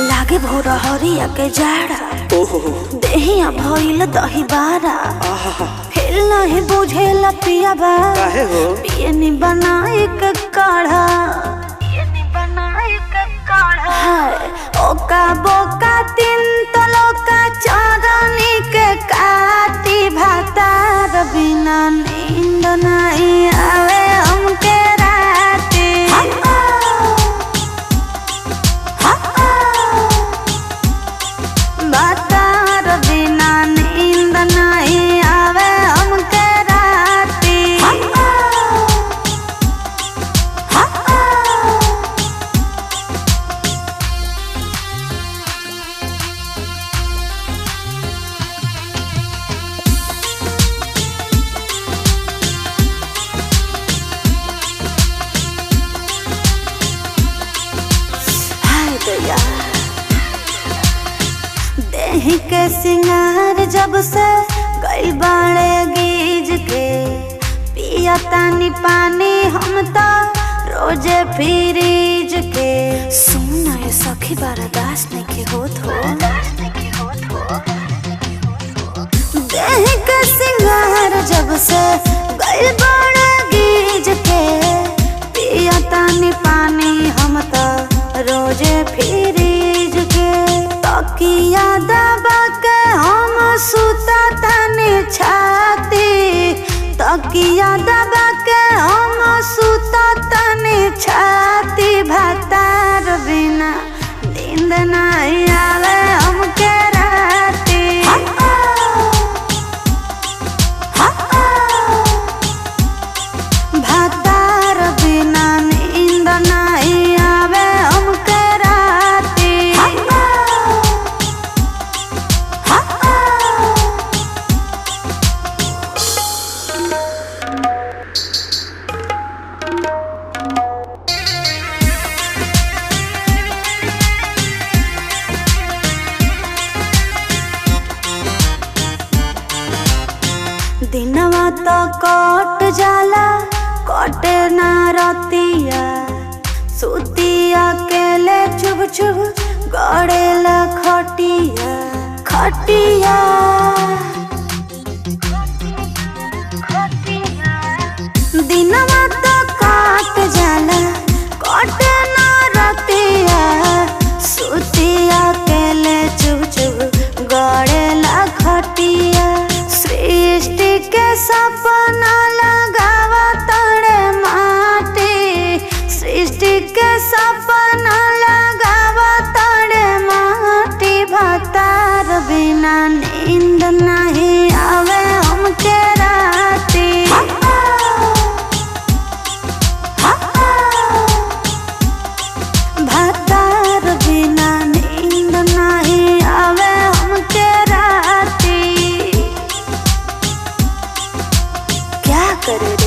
लागे भोर हरिया के जाड़ा, देहिया भइल दही बारा। फिर नहीं बुझेला पियाबा, पियनी बनाई के काढ़ा। ओका बोका तीन तलोका चांदनी के काटी भातार बिना नींद नहीं आवे हमके राती। भातार बिना नींद नहीं आवे हमके राती। देही के सिंगार जब से गइल बाड़े गीज के, पिया तानी पानी हम तो रोजे फ्रीज के। सुन ये सखी बर्दाश्त नहीं होत हो। देही के सिंगार जब से गइल बाड़े गीज के, पिया तानी पानी हम तो रोजे फ्रीज के। तकिया दबा के हम सुता तनी छाती, तकिया दबा के हम सुता तनी छाती। भातार बिना नींद नहीं आवे हमके राती। भातार बिना नींद नहीं आवे हमके राती। दिनवा तो कट जाला कटे ना रतिया, सुतिया केले चुभ चुभ गड़ेला खटिया खटिया। दिनवा तो कट जाला कटे ना रतिया, सुतिया केले चुभ चुभ गड़ेला खटिया। सृष्टि के सपना लगावा तड़े माटी, सृष्टि के सपना लगावा तड़े माटी। भातार बिना नींद नहीं आवे हमके राती। भातार बिना नींद नहीं आवे हमके राती। क्या करे।